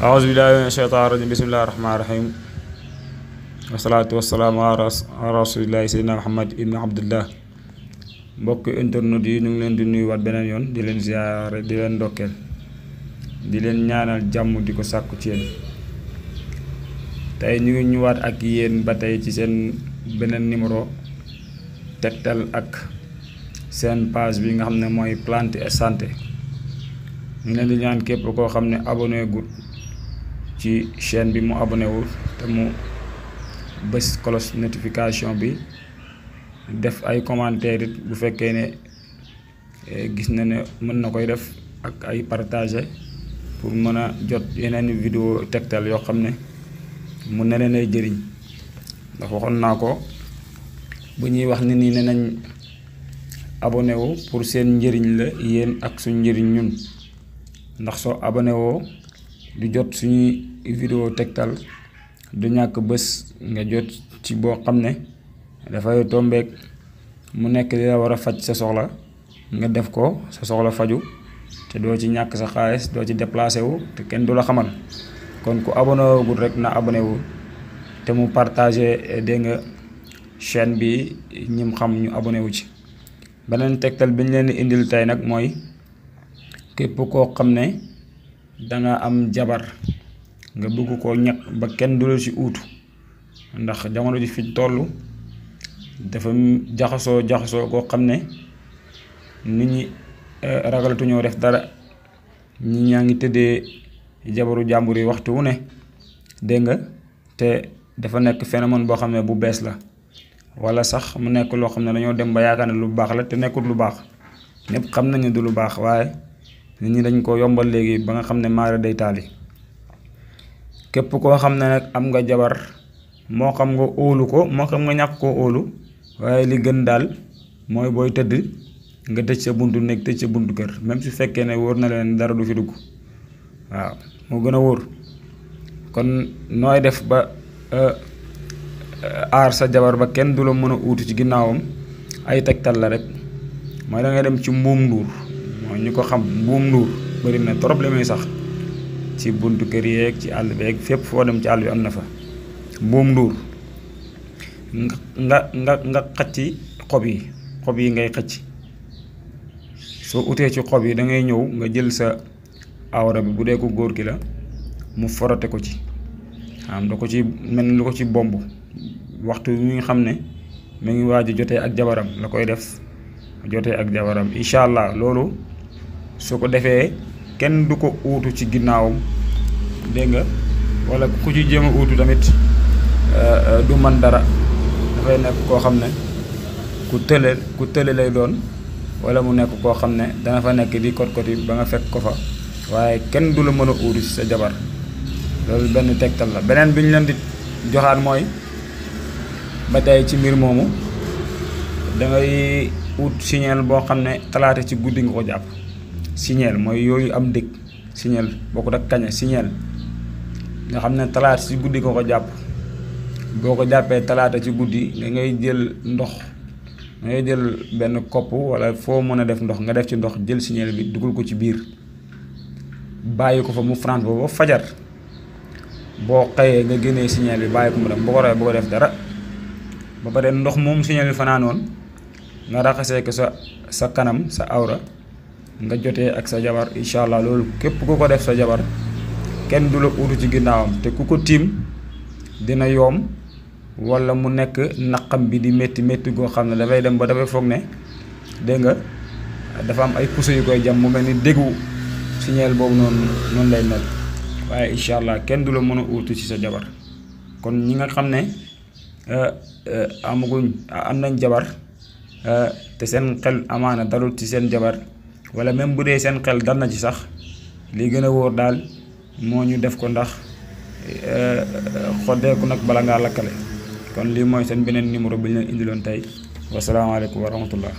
أعوذ بالله من الشيطان الرجيم بسم الله الرحمن الرحيم والصلاة والسلام على رسول الله سيدنا محمد ibn Abdullah. mbokk internet yi ñu ngi leen di nuyuwaat beneen yoon di leen ziyaare di leen ndokkeel di leen ñaanal jàmm di ko sàkku ci yéen. tey ñu ngi ñëwaat ak yéen ba tey ci seen beneen numéro Tektal ak seen page bi nga xam ne mooy Plante et Santé. ñu leen di ñaan képp koo xam ne abonné gu ci chaîne bi mu abonné wu te mu bës cloche notification bi def ay commentaire it bu fekkee ne gis na ne mën na koy def ak ay partager pour mën a jot yeneen vidéo Tektal yoo xam ne mun na leen ay jëriñ. ndax waxoon naa ko bu ñuy wax nit ñi ne nañ abonné wu pour seen njëriñ la yéen ak suñ njëriñ ñun. ndax soo abonné woo du jot suñuy vidéo Tektal du ñàkk bés nga jot ci boo xam ne dafay tombeek mu nekk li la war a faj sa soxla nga def ko sa soxla faju te doo ci ñàkk sa xaalis doo ci déplacé wu te kenn du la xamal. kon ku abonné wugul rek na abonné wu te mu partagé dégg nga chaîne bi ñim xam ñu abonné wu ci. beneen Tektal bi ñu leen di indil tey nag mooy képp koo xam ne danga am jabar nga bëgg koo ñaq ba kenn du la ci uutu ndax jamono ji fi toll dafa jaxasoo koo xam ne nit ñi ragalatuñoo def dara. ñi ñaa ngi tëddee jabaru jàmbur yi waxtu wu ne dégg nga te dafa nekk phénomène boo xam ne bu bees la wala sax mu nekk loo xam ne dañoo dem ba yaakaar ne lu baax la te nekkul lu baax. ñëpp xam nañu du lu baax waaye nit ñi dañ ko yombal léegi ba nga xam ne maara day taali. képp koo xam ne nag am nga jabar moo xam nga óolu ko moo xam nga ñàkk koo óolu waaye li gën daal mooy booy tëdd nga tëj sa buntu nekk tëj sa buntu kër même su fekkee ne wóor na leen dara du fi dugg waaw moo gën a wóor. kon nooy def ba aar sa jabar ba kenn du la mën a uutu ci ginnaawam ay Tektal la rek mooy da ngay dem ci mbuum nduur mooy ñu ko xam mbuum nduur bëri na trop li muy sax ci buntu kër yeeg ci àll beeg fépp foo dem ci àll bi am na fa mbuum nduur. nga xëcc xob yi ngay xëcc soo utee ci xob yi da ngay ñëw nga jël sa awra bi bu dee ko góor gi la mu forote ko ci am da ko ci mel ni lu ko ci bomb waxtu mi nga xam ne mu ngi waaj a jotee ak jabaram la koy def jotee ak jabaram incha allah loolu su ko defee kenn du ko uutu ci ginnaawam dégg nga wala ku ci jéem a uutu tamit du man dara dafay nekk koo xam ne ku tële lay doon wala mu nekk koo xam ne dana fa nekk di kot-koti ba nga fekk ko fa waaye kenn du la mën a uutu ci sa jabar. loolu benn Tektal la. beneen bi ñu leen di joxaat mooy ba tey ci mbir moomu dangay ut signal boo xam ne talaata ci guddi nga ko jàpp. signal mooy yooyu am dëkk signal bokkut ak kaña signal nga xam ne talaata ci guddi nga ko jàpp. boo ko jàppee talaata ci guddi da ngay jël ndox da ngay jël benn kopp wala foo mën a def ndox nga def ci ndox jël signal bi dugal ko ci biir bàyyi ko fa mu France ba fajar boo xëyee nga génnee signal bi bàyyi ko mu dem boo ko rawee boo ko def dara ba pare ndox moom signal bi fanaanoon nga raxasee ko sa kanam sa awra nga jotee ak sa jabar incha allah loolu képp ku ko def sa jabar kenn du la uutu ci ginnaawam te ku ko tiim dina yoom wala mu nekk naqam bi di métti goo xam ne dafay dem ba dafay foog ne dégg nga dafa am ay puso yu koy jam mu mel ni déggu signal boobu noonu lay mel waaye incha allah kenn du la mën a uutu ci sa jabar. kon ñi nga xam ne am nañ jabar te seen xel amaana dalul ci seen jabar wala même bu dee seen xel dal na ci sax li gën a wóor daal moo ñu def ko ndax xoddeeku nag bala ngaa lakkale. kon lii mooy seen beneen numéro bi ñu leen indiloon tey wasalaamaaleykum wa rahmatullah.